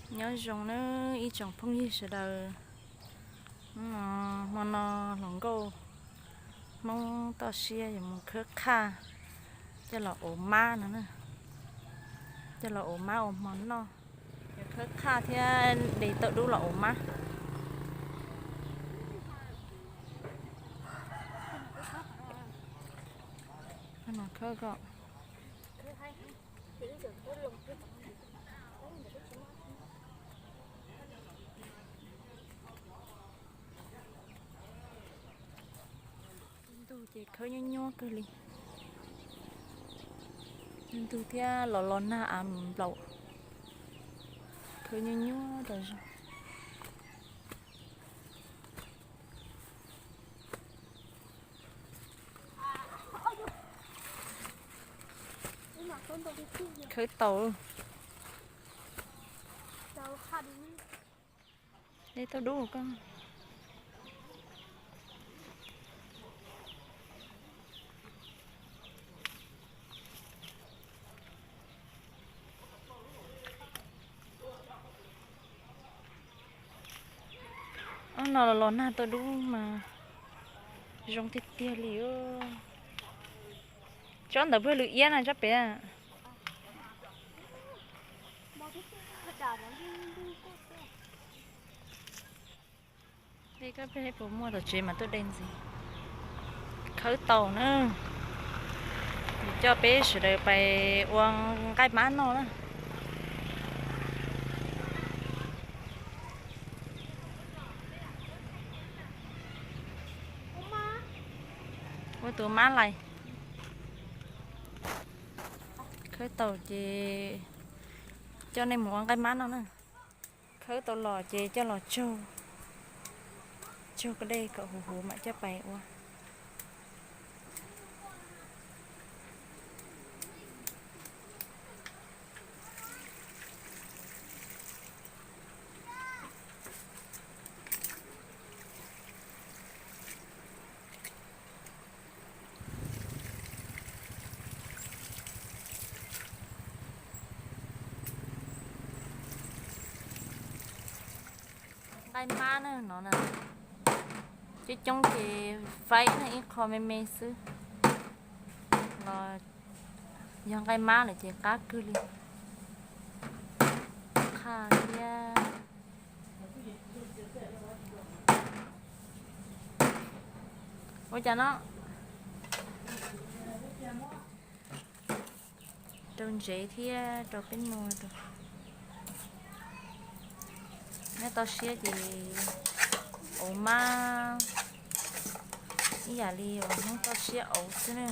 Nyob zoo nawb ib tsoom phooj ywg sawv daws. Hmo no hluas nkauj Hmoob toj siab yuav mus khawb qhaj coj los ua mab no na, coj los ua mab ua hmo noj. Yuav khawb qhaj thiab de tauj dub los ua mab. Ntug ces khawb nyuaj nyuaj kawg li. Ntug thiab los los nag av nplaum, khawb nyuaj nyuaj rau zoo. Khawb tau. De tauj dub koj. Ob no los los nag tauj dub mas zoo tiag tiag li. Tsob ntawd pawg lwm iab na tsob pem. Dej koj peb puas muaj tom tsev mas tuaj de ntxiv. Khawb tau na, coj peb sawv daws pais ua nqaij mab noj na. Ua tus mab lais. Khawb tau ces coj nej mus ua nqaij mab noj na. Khawb tau los ces coj los tsaug, tsaug dej kom huv huv mam coj pais ua. Nqaij mab na no na, coob coob ces faib na ib qho me me xwb los yog nqaij mab lawm ces qab kawg li. Qhaj thiab. Ua cas no? Rau ntsev thiab rau peb nua rau. Nyob toj siab ces auv mab ib yam li uas Hmoob toj siab auv xwb na.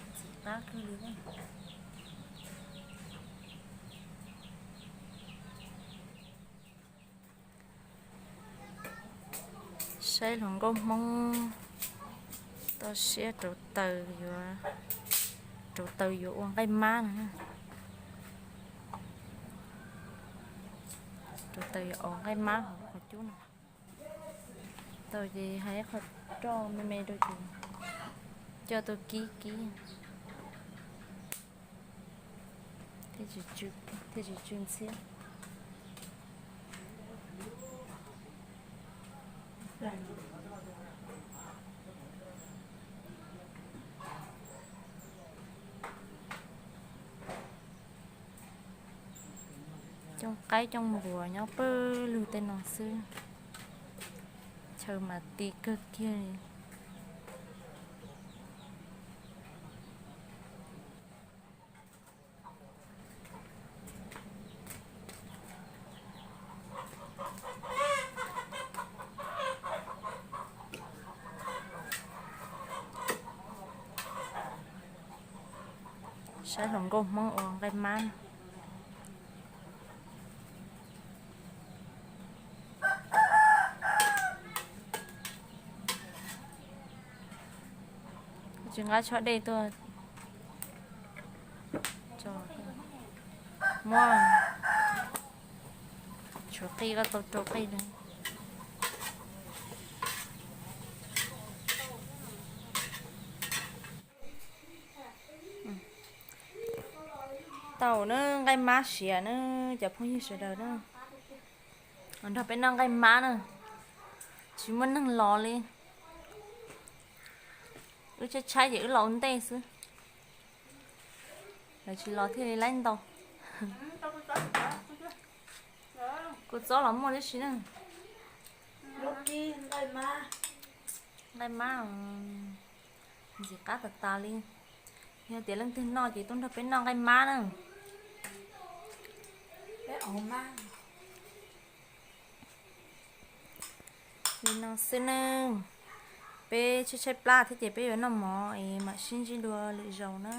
Ntxim qab kawg li na. Saib hluas nkauj Hmoob toj siab rauv taws yuav, rauv taws yuav ua nqaij mab no. Rauv taws yuav ua nqaij mab hauv qhov cub no. Tau ces hais ib qho roj me me rau ces coj tuaj kib kib thiaj tsis tsw ntxhiab. Cooj qaib cooj npuas nyob pawg lug tej no xwb, chaw mas ti kawg kiag li. Saib hluas nkauj Hmoob ua nqaij mab. Tsis nqa tshob dej tuaj. Muab tshuav qij, koj tau rau qij na. Tau na, nqaij mab siav na, cov phooj ywg sawv daws na. Nrog peb noj nqaij mab na, tsis muaj neeg los li. Wb tshaib tshaib ces wb los ua ntej xwb, lawv tsis los thiaj li laib ntau. Kua txob los muaj tib si na. Nqaij mab ntxim qab tas tas li. Yog tias leej twg noj ces tuaj nrog peb noj nqaij mab na. Li no xwb ne, peb tshaib tshaib plab thiab ces peb yuav noj mov es mam sib ntsib dua lwm zaus na.